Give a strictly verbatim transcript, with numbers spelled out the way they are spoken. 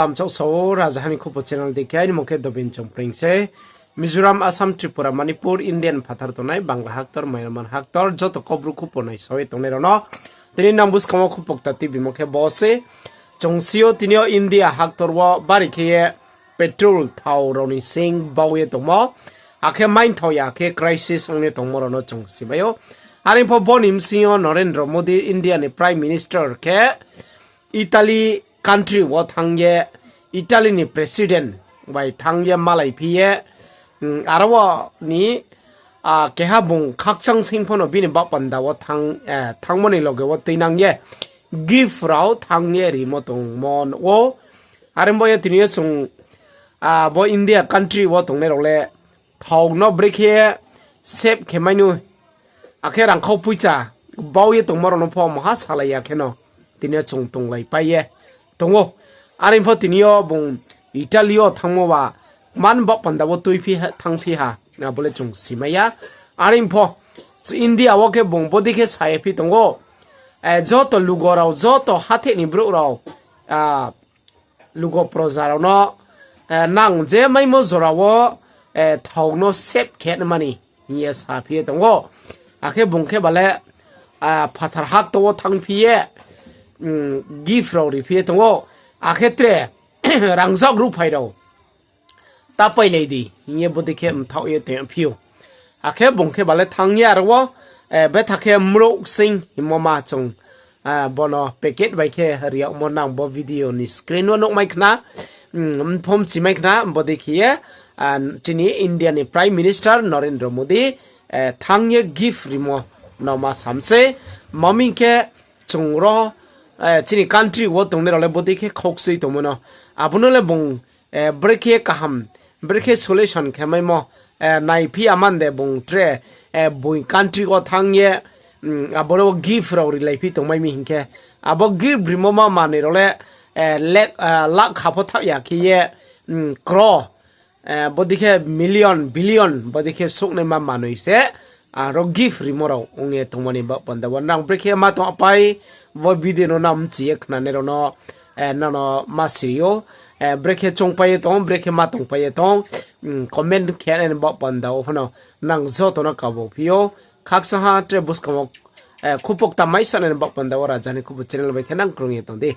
Tamchouh sao, Rajaha ni Khupo channel dei khe, aini mung khe Dobin Chongpreng se. Mizoram, Assam, Tripura, Manipur, India ni phathar tongnai, Bangla haktor, Myanmar haktor, joto Kaubru khupo naisao ye tongnai rao no tini nang buskang wo khupo kta tibimo khe bo se. Chung si ou, tini yo India haktor wo bari khe ye petrol thao rao ni sing bau ye tongmo, akhe maingthao ya khe crisis ong ye tongmo rao no chung simai ou. Are pho bo ni bsing yo Narendra Modi, India ni Prime Minister khe Italy country wo thanng ye, Italy ni president bai thanng ye malai phi ye, aro wo ni keha bung khakchang sing pho no bini baoh panda wo thanngmo ni loge wo tuinang ye gift rao thanng ye rimo tongmo nuh ou. Are bo ye tini yo chung bo India country wo tongnai rao le thao no brekhe save khe mai nu, akhe rangkhau poicha bau ye tongmo rao no pho maha salai ya khe no tini yo chung tonglai pai ye tong ou. Are pho tini yo bung Italy yo thanngmo ba kman baoh panda wo tuiphi thanngphi ha, abo le chung simai ya. Are pho India wo khe bung bodei khe sa ye phi tong ou, joto lugo rao, joto hatheh ni brouh rao, lugo proja rao no nang je maimo jora wo thao no save khe nai mani hing ye saphi ye tong ou. Akhe bung khe ba le phathar haktor wo thanngphi ye gift rao riphi ye tong ou. Akhe tre rangzag ruhphai rao ta pailai di hing ye bodei khe mthaoh ye tongphi ou. Akhe bung khe ba le thanng ye aro wo betha khe mrouh sing hingmo ma chung bo no packet bai khe ri yagmo nang bo video ni screen wo nuhmai khna, mphom chimai khna, bodei khe ye chini India ni Prime Minister Narendra Modi thanng ye gift rimo no ma sam se. Mami khe chung ro chini country wo tongnai rao le bodei khe khauksoi tongmo no, abo no le bung brekhe kaham, brekhe solution khe maimo naiphi ya man de bung tre boi country wo thanng ye aboro gift rao rilaiphi tongmai mi hing khe, abo gift rimo ma manoi rao le lakh kha pho thaoh ya khe ye kro, bodei khe million, billion, bodei khe souhnaima manoi se aro gift rimo rao ong ye tongmo ni baoh panda wo nang brekhe ma tong apai, bo video no nang mchi ye khnanai rao no nang no ma siri ou. Brekhe choungpai ye tong, brekhe ma tongpai ye tong, comment khe nai ni baoh panda wo phano nang joto no kabo phi ou. Khakchang ha tre buskang wo khupo kta mai sanai ni baoh panda wo Rajaha ni Khupo channel bai khe nang krung ye tong di.